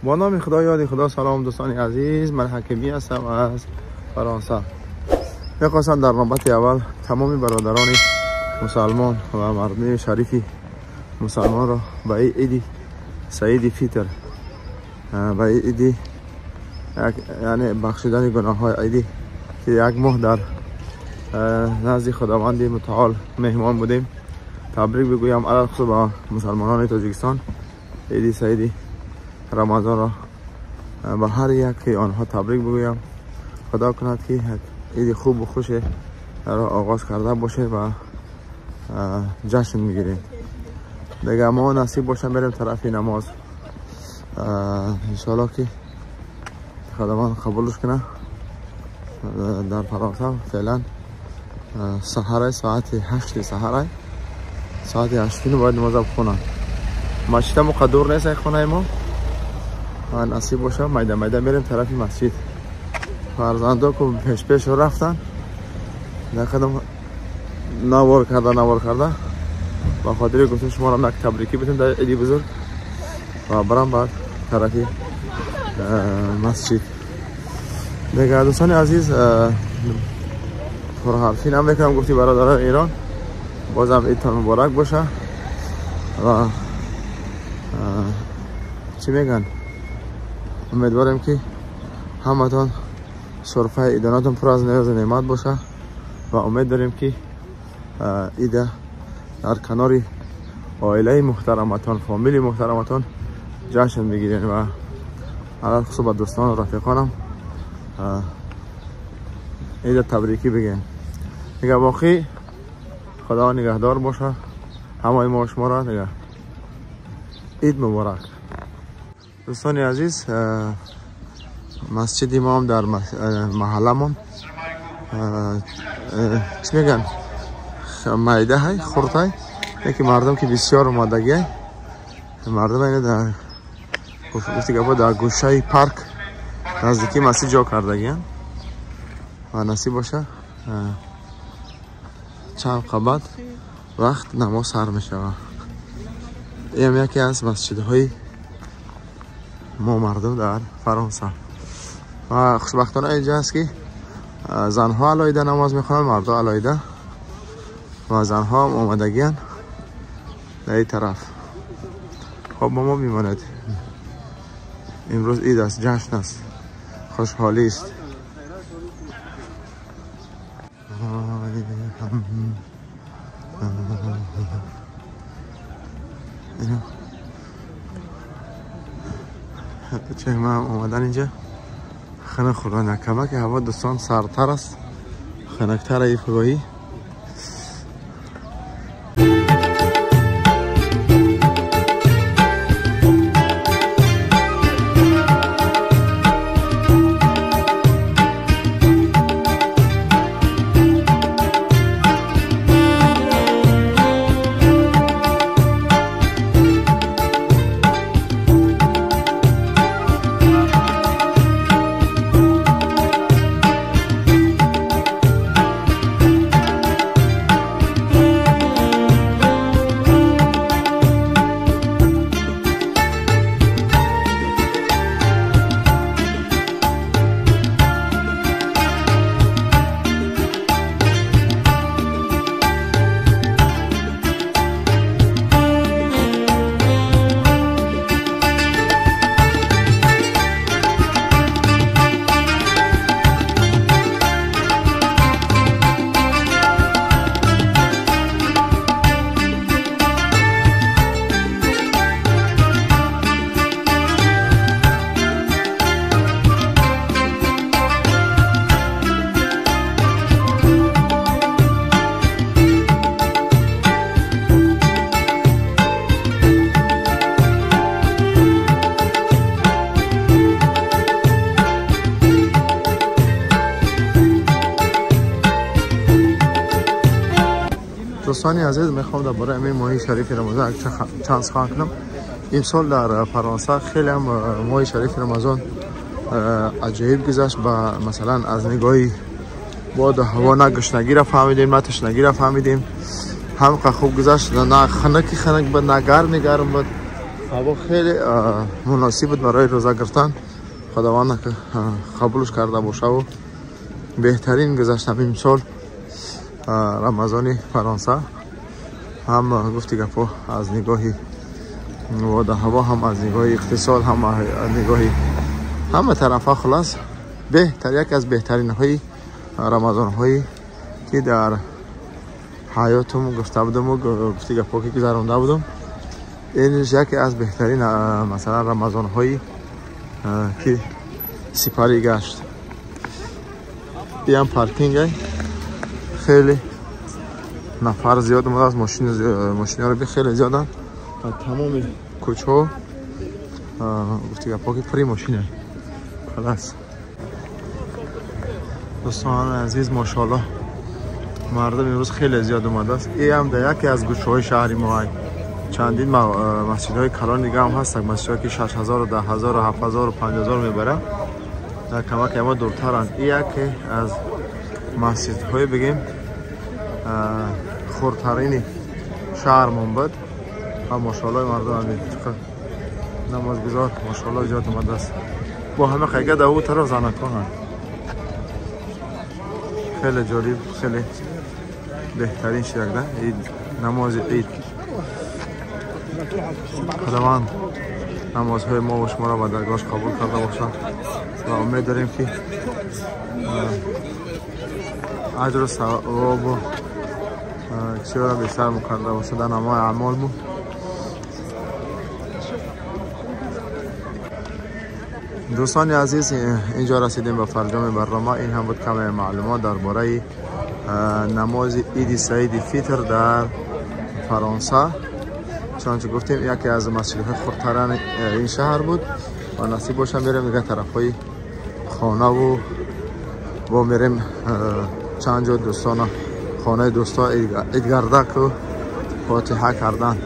با نام خدا، یاد خدا. سلام دوستان عزیز، من حکیمی هستم از فرانسه. میخواستم در نوبت اول تمام برادران مسلمان و مردم شریف مسلمان را به عید سعید فطر، به عید یعنی بخشیدن گناه های عیدی که یک ماه در نزد خداوند متعال مهمان بودیم تبریک بگویم. علی‌الخصوص با مسلمانان تاجیکستان عید سعید رمضان را به هر یک آنها تبریک بگویم. خدا کند که عید خوب و خوش را آغاز کرده باشه و جشن میگیریم. دیگه ما نصیب باشه بریم طرف نماز، انشالله که خداوند قبولش کنه. در فرانسه فعلا سحر ساعت 8 سحر، ساعت 8 باید نماز بخونن. مسجد ما قدور نیست خونه ما، نصیب باشه میده میده میریم طرف مسجد. فرزندا که پیش پیش رفتن در قدم نوار کرده با خاطر گفتم شما را یک تبریکی بدم در عید بزرگ و برام بعد طرف مسجد. دیگه دوستان عزیز، پرحرفی نمیکنم، گفتی برادران ایران بازم عیدتان مبارک باشه و چی میگن، امیدواریم که همتان سرفه ایداناتون پر از نیاز و نعمت باشه و امید داریم که عید در کنار عائله محترمتان، فامیل محترمتان جشن بگیرین و علی‌الخصوص با دوستان و رفیقانم عید تبریکی بگین. دیگه باقی خدا نگهدار باشه همه ما شما را. دیگه عید مبارک. دوستان عزیز، مسجد ما هم در محله چی میگن مایده های خورد های یکی مردم که بسیار اومدگی های مردم اینه در گفتی گفت در گوشه پارک نزدیکی مسجد جا کردگی هن و نصیب باشه چند قبط وقت نماز سر میشه. این یکی از مسجدهای ما مردم در فرانسه و خوشبختانه اینجا هست که زنها علیحده نماز میخوانند، مردها علیحده و زنها هم آمدگی هستند در این طرف. خب با ما میماند. امروز عید است، جشن است، خوشحالی است. چه ما اومدن اینجا خنک خوردن. کمک هوا دوستان سردتر است، خنکتر ای فگاهی. دوستان عزیز، میخوام درباره همین ماه شریف رمضان چند سخن کنم. امسال در فرانسه خیلی هم ماه شریف رمضان عجایب گذشت. با مثلا از نگاهی باد و هوا نه گشنگی را فهمیدیم نه تشنگی را فهمیدیم، هم خوب گذشت، نه خنکی خنک بود نه گرمی گرم بود. ҳаво хеле муносиб буд барои рӯза гирифтан. Худованд қабулш карда бошаву беҳтарин гузашт ҳамин сол Рамазони Фаронса. Ҳам гуфти гапо аз нигоҳи вода ҳаво, ҳам аз нигоҳи иқтисод, ҳам аз нигоҳи ҳама тарафа, хулас беҳтар, яке аз беҳтаринҳои рамазонҳое ки дар ҳаётум гуфта будам, гуфти гапо ки гузаронда будам, ин яке аз беҳтарин масалан рамазонҳое ки сипарӣ гашт. Иам паркинг хеле нафар зиёд омадааст, мошинаро хеле зиёданд. Тамоми кӯчаҳо гуфти гапо ки пури мошина. Халас дӯстони азиз, мошоаллоҳ мардум имрӯз хеле зиёд омадааст. Ин ҳам дар яке аз гӯшаҳои шаҳри мо чандин масҷидҳои калон дига ҳам ҳастанд, масҷидҳое ки 6000, 10000, 7000, 5000 мебаранд, дар камаке мо дуртаранд. Ин яке аз масҷидҳои бигем хурдтарини шаҳрмон буд ва мошоаллоҳ мардум чақадр намозгузор мошоаллоҳ зиёд омадааст. Бо ҳама қайга дар ӯ тараф занаконанд. Хеле ҷолиб, хеле беҳтарин ширакда ид, намози ид. Худованд намозҳои мо ва шуморо ба даргоҳаш қабул карда бошад ва умед дорем ки аҷру савобу чиро бештар мукарда бошад дар намои аъмолмон. Дӯстони азиз, инҷо расидем ба фарҷоми барнома. Ин ҳам буд каме маълумот дар бораи намози иди саиди фитр дар Фаронса. Чунончи гуфтем, яке аз масҷидҳои хурдтарини ин шаҳр буд ва насиб бошад мерем дигар тарафҳои хонаву бо мерем чанд ҷо дӯстона хонаи дӯсто идгардаку фотиҳа кардан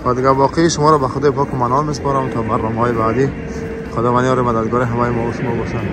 ва дигар боқии шуморо ба худои поку манон меспорам то барномаҳои баъдӣ. Худованд ёри мададгори ҳамаи мо ва шумо бошад.